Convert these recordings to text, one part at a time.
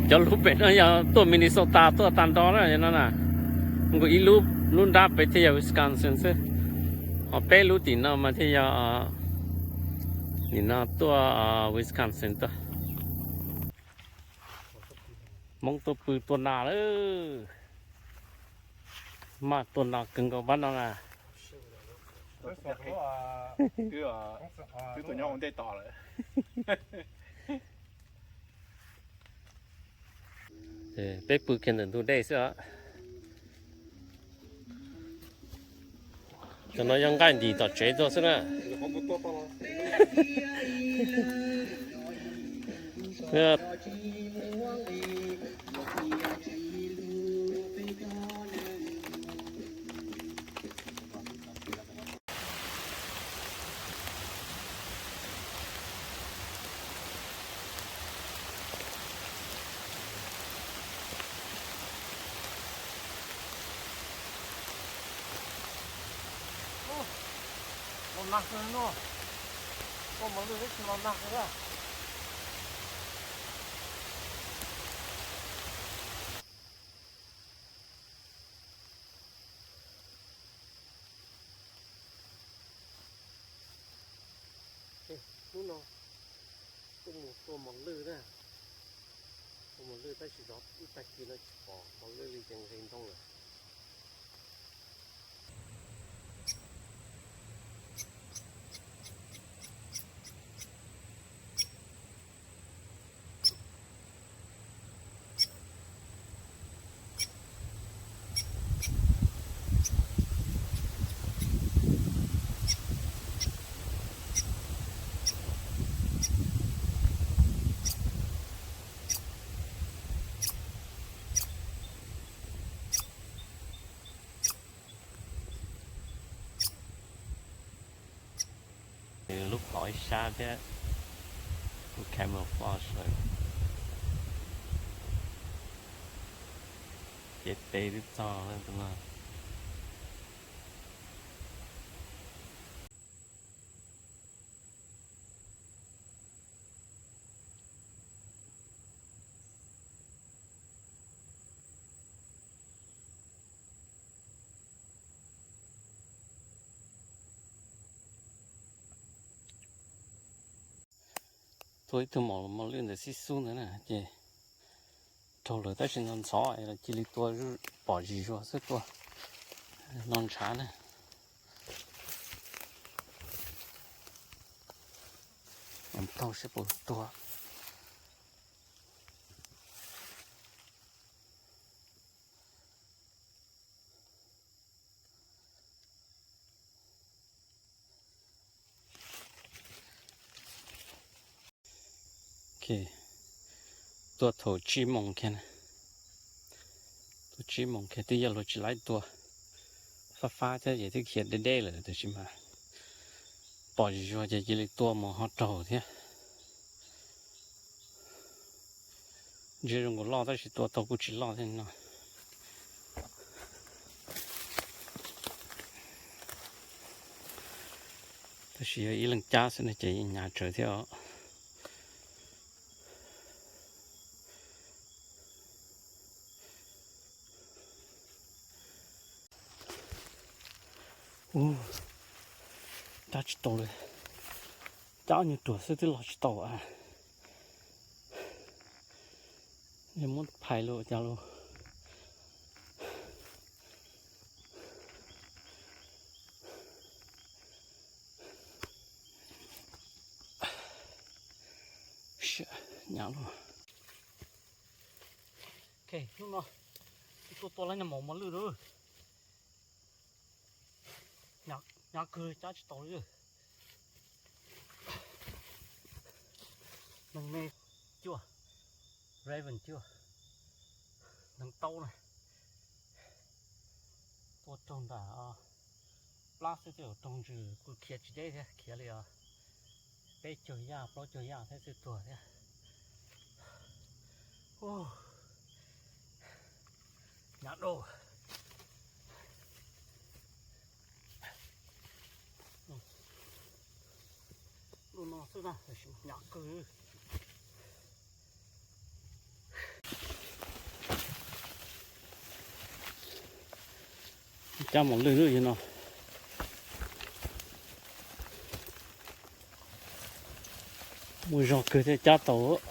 Cov lub pem no yog tuaj Minnesota tuaj tag nrho na no na. Nkaus ib lub, lub nrab pem thiaj yog Wisconsin xwb. Ho peb lub tim no mas thiaj yog, nim no tuaj Wisconsin tuaj. Hmoob tuaj pw tua nas lawm. Maj tua nas kawg nkaus pab no na. Twb tuaj nyob ua ntej tos lawm. Peb pw kiag ntawm ntug dej xwb os. Cov no yog nqaij ntim tom tsev tuaj xwb na. Los nag kawg no, tua mos lwj tab sis los nag kawg na. Hnub no kuj mus tua mos lwj na, tua mos lwj tab sis zov ib tag kis no tsis pom mos lwj li ces nqis ntoo lawm. Lub qhov ib sab thiab, lub camouflage lawm. Cev tes twb txog tus no. Tua ib tug mos lwj ntawm xib xub ntawd na ces raug lawm tab sis ntxhov ntxhov es cia li tua pom zis zuag xwb tua no ntshav na. Taug seb puas tuag. Tua thaum tsib moos kiag, tua tsib moos kiag twb yog luag tsis laib tua, fab fab thiab ces twb khiav deb deb lawm tab sis mas pom zis zuag ces cia li tua mus ho raug thiab. Ntshe zoo nkaus loj tab sis tua tau kuj tsis loj thiab no. Tab sis yog ib leeg cab xwb no ces yeej hnyav tsawv thiab os. Ua, cab tsis tau li, cab nyuag ruam xwb twb los tsis tau a. Yog muab phais los cas los hnyav luaj. Hnub no tuaj tua lab nyuag mos mos lwj lawm. Hnyav kawg cab tsis tau li. Neeg me cuaj, raven cuaj, neeg taub na. Tua raug nram plab xwb tej zaum raug ntsws kuj khiav tsis deb thiab, khiav li os peb caug yaj plaub caug yaj thiab xwb tuag thiab. Hnyav dua. Lub no xwb na, hnyav kawg. Cab mos lwj lub yog no. Muaj zog kawg thiaj cab tau.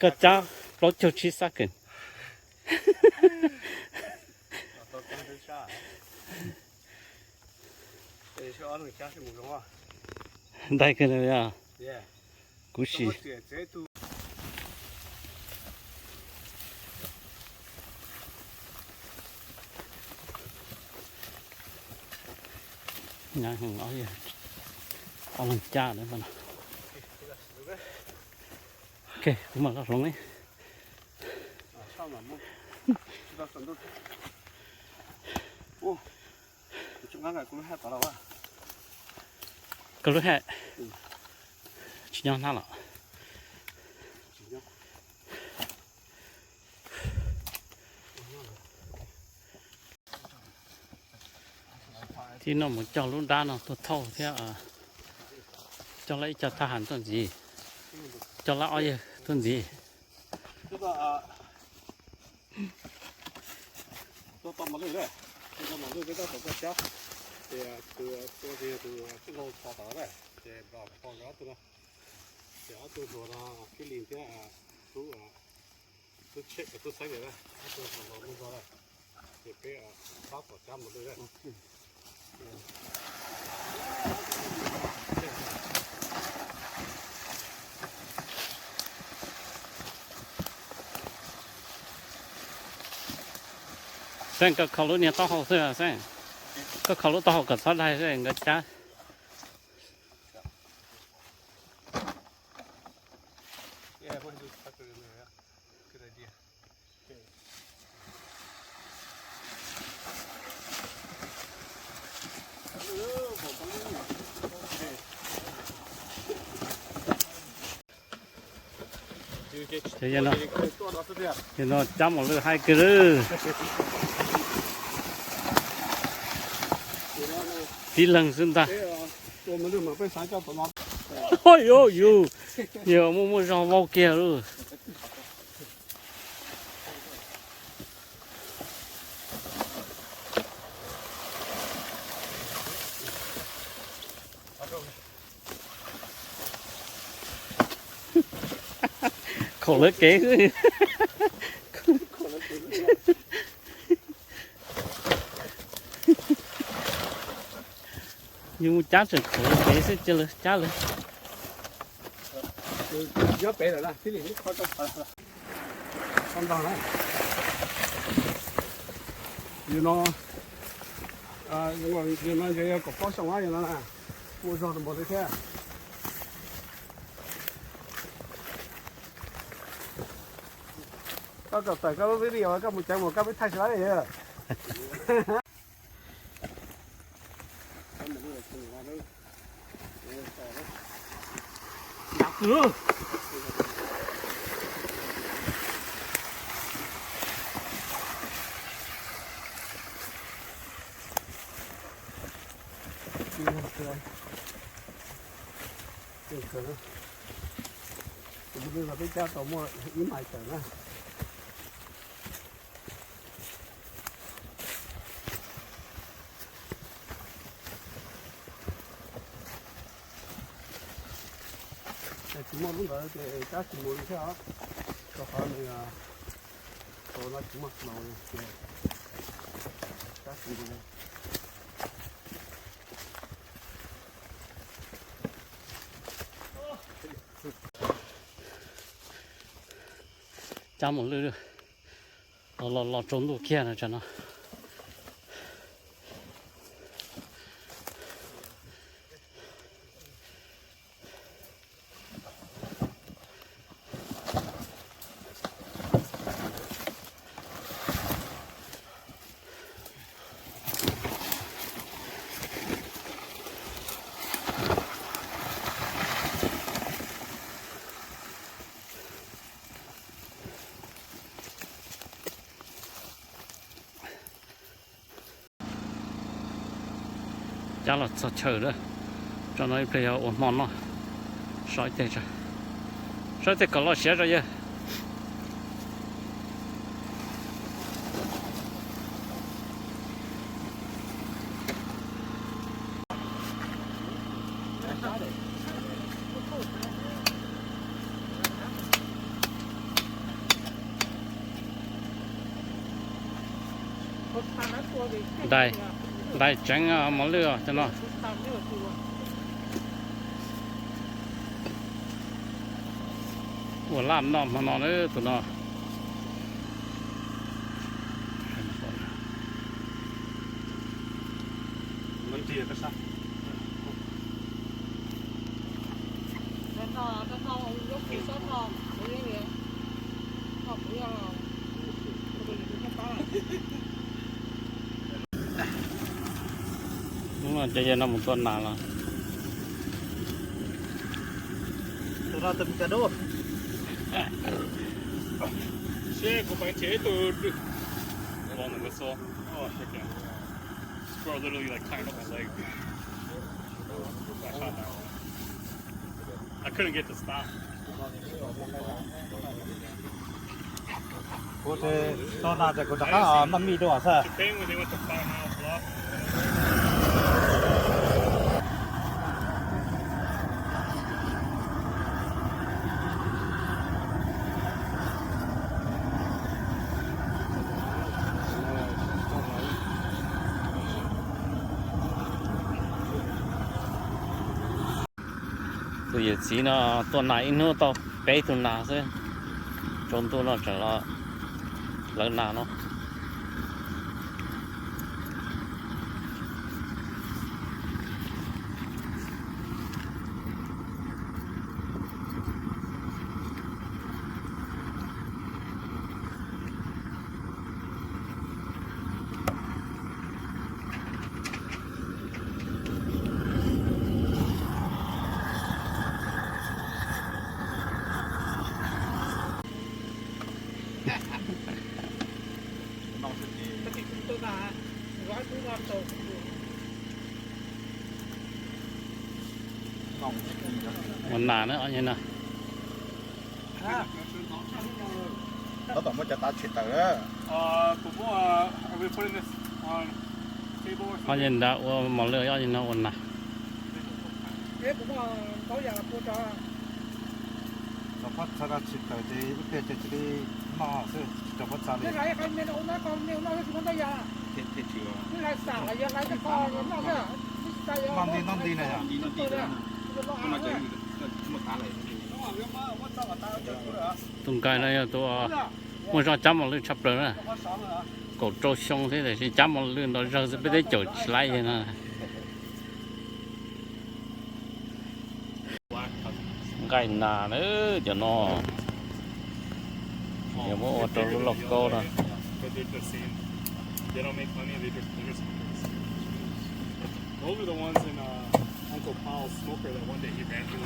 Koj cab plaub caug tsib second. Ntais kawg li os. Kuv sim. Ob leeg cab. Ok, kuv mam los hloov li. Koj lub haj tsis nyob hnab los. Tib no mus coj lub dab no tuaj thauj thiab coj lawv ib co thab ham tuaj ntxiv, coj lawv ob yawg tuaj ntxiv. Tuaj tau mos lwj, tuaj tau mos lwj peb tab tom tuaj cab, ces tus tua ces yog tus tij laug Thov Tawv na, ces nrog pog nkawd ob tug no, ces ob tug hluas no, Kib Lis thiab tub, tub Tsheb, tub Xeeb na, ob tug hluas no muaj zog na, ces peb tab tom cab mos lwj na. Xeeb, koj kho lub niag taub hau xwb Xeeb, koj kho lub taub hau kom txhob daig xwb nkawd cab. Ces no cab mos lwj haib kawg lawm. Tib leeg xwb ntag. Yus, yus, yus muaj muaj zog vau kiag lawm. Khaum lawv kev xwb. Yus mus cab tseem khaum lawv kev xwb cia lawv cab lawv. Nyob pem lawm na, thiaj li ntag na. Yus no, yus no yog kaum plaub xyoo na, yus no na, muaj zog rau npaum li thiab. Koj kom tawm koj lub video koj mus ceev mus koj peb thaij tsis laib. Tus mus los peb cab tau muaj ib mais tawm na. Tsis muaj lub ntawd ces cab tsis mus li thiab os. Rau qhov nws, qhov no tsis muaj snow ces cab tsis mus li. Cab mos lwj los los tsaus ntuj kiag no tsam no. Los txog chaw lawm, tso no ib pliag yog ua hmo noj. So ib teg, so ib teg kom loj siab tso yawg. Ntais, ntais tseev mos lwj os cov no. Ua laj noj hmo no na tus no. Hnub no ces yawg no mus tua nas los. Tus no tus me cov dub. Seb kuv peev them ib tug. Squirrel literally like climbed up my leg. I shot that one. I couldn't get to stop. Kuv tsis tau nas ces kuv rov qab noj mij dua xwb. Japan when they went to five miles left. Tus yawm txiv no tua nas ib hnub tau peb tug nas xwb. Tsaus ntuj no tseem los lawv nas no. Ua nas na, ob nyuag no. Tab tom muab cov tav tshis tawm. Ob nyuag nrad ua mos lwj, ob nyuag no ua nas. Cov pob txha no tshis tawm ces ib pliag ces cia li noj xwb, tsis cov pob txha li. Noj nti noj nti na yom. Tus nkais no yog tus muaj zog cab mos lwj tshaj plaws na, kaum rau xyoo thiab tiam sis cab mos lwj nrov zawg xwb peb teb caum tsis laib li no. Nqaij nas na, cov no yog muab ua rau lub lauj kaub no. Those are the ones in uh, Uncle Paul's smoker that one day he ran through.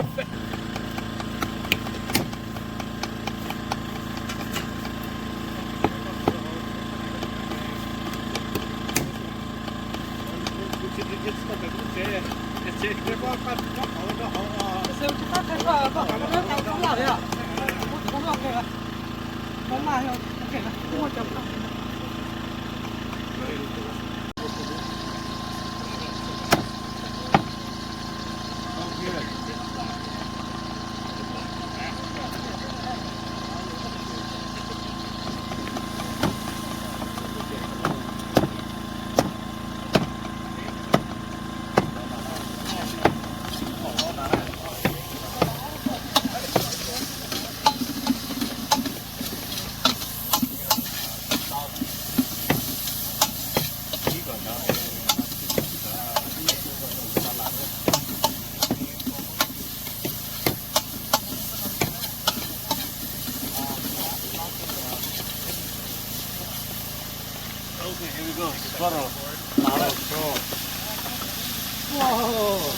Okay, here we go. Squirrel. Squirrel. Whoa.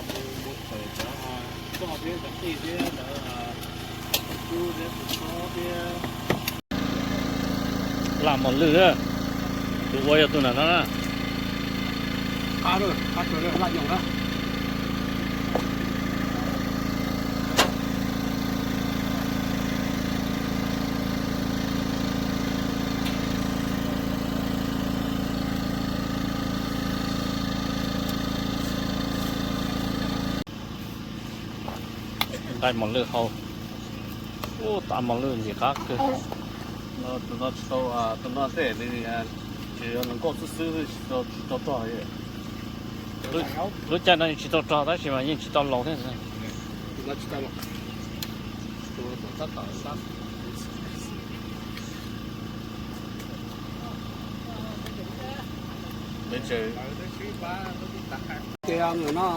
Mus tawm cov txoj thiab cov qij thiab cov kub thiab kub xob thiab. Laj mos lwj, tus ua yog tus nam no na. Nqaij mos lwj hau. Ub, tas mos lwj ntxim qab kawg. Tus no tsis tau, tus no tej tsis yog hluas nkauj xwb xwb, tsis tau rog. Lub caij no tsis tau rog tab sis mas yeej tsis tau laus thiab. Ces no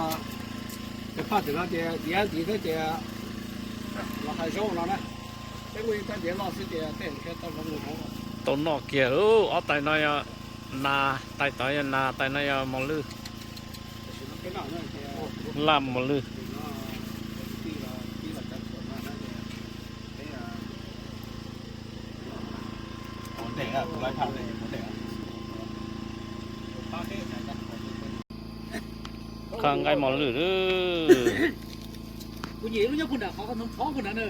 ces phaj tim no ces diav ntxiv thiab ces los hais zaub no na. Peb muaj ib rab diav loj xwb ces tej tau noj kiag lauj. Ob tais no yog nas, tais tod yog nas, tais no yog mos lwj. Laj mos lwj. Qab nqaij mos lwj. Kuv nyiam lub nyob puag nram qhov no, qhov puag nram na.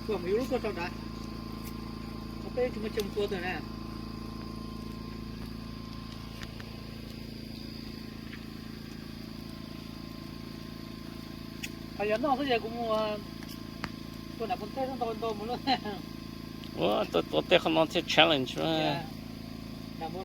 Kuv mus yuav lub tuaj rau nrad. Qhov peb tsis muaj chaw mus tua tag na. Ho yog noj xwb ces kuv mus tua nram Phoos Teb xwb, ntau ntau mus lawm. Ua, tua tej qhov no thiaj challenge na.